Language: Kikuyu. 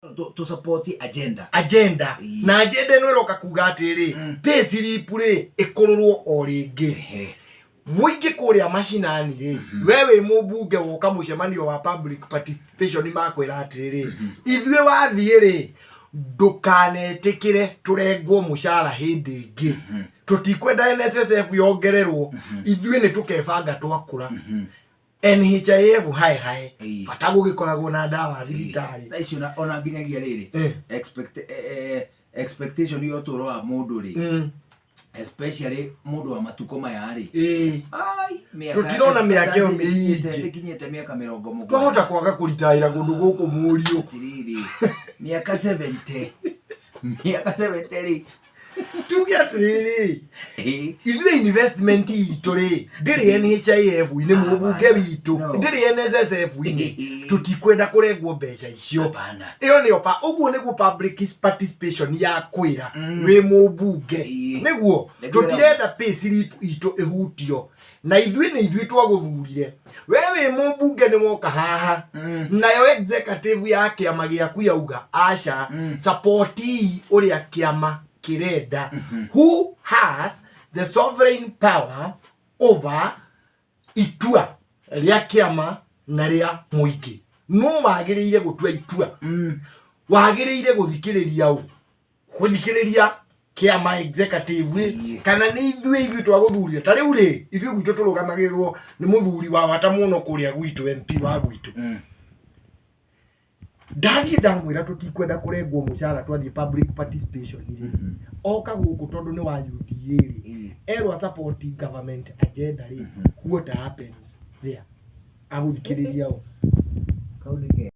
Tũ support agenda. Agenda. Ĩĩ. Na agenda ĩno ĩroka kuga atĩrĩ, pay slip rĩ, ĩkũrũrwo o rĩngĩ. Mũingĩ kũrĩa macinani rĩ, we wĩ mũmbunge woka mũcemanio wa public participation, makwĩra atĩrĩrĩ, ithuĩ wathiĩ rĩ, ndũkanetĩkĩre tũrengwo mũcara hĩndĩ ĩngĩ, tũtikwenda NSSF yongererwo, ithuĩ nĩ tũkebanga twakũra. NHIF hae hae. Bata gũgĩkoragwo na ndawa thibitarĩ. Thaa ici ona nginyagia rĩrĩ, expectation ya ũtũũro wa mũndũ rĩ, especially mũndũ wa matukũ maya rĩ, ai, Tũtirona mĩaka ĩyo mĩingĩ. Ĩkinyĩte mĩaka 70. Twahota kwaga kũritaĩra kũndũ gũkũ, mũriũ. Atĩrĩrĩ, mĩaka 70, mĩaka 70 rĩ. Tuge atĩrĩrĩ, ithuĩ investment itũ rĩ, ndĩrĩ NHIF-inĩ, mũmbunge witũ. No. Ndĩrĩ NSSF-inĩ, tũtikwenda kũrengwo mbeca icio. Hapana. Ĩyo nĩyo pa ũguo nĩguo public participation ya kwĩra wĩ mũmbunge. Nĩguo Nĩguo. Tũtirenda pay slip itũ ĩhutio, na ithuĩ nĩ ithuĩ twagũthurire we wĩ mũmbunge, nĩ woka haha. Nayo executive ya kĩama gĩaku yauga aca, support ũrĩa kĩama kĩrenda. Who has the sovereign power over itua rĩa kĩama na rĩa mũingĩ? No wagĩrĩire gũtua itua, wagĩrĩire gũthikĩrĩria ũ? Gũthikĩrĩria kĩama executive kana nĩ ithuĩ twagũthurire? Ta rĩu rĩ, ithuĩ gwitũ tũrũgamagĩrĩrwo nĩ mũthuri wa bata mũno kũrĩa gwitũ, MP wa gwitũ. Ndathiĩ ndamwĩra tũtikwenda kũrengwo mũcara twathiĩ public participation rĩ, oka gũkũ tondũ nĩ wa UDA rĩ, erwa support government agenda rĩ, what happens there? Agũthikĩrĩria ũ? Kau nĩ ke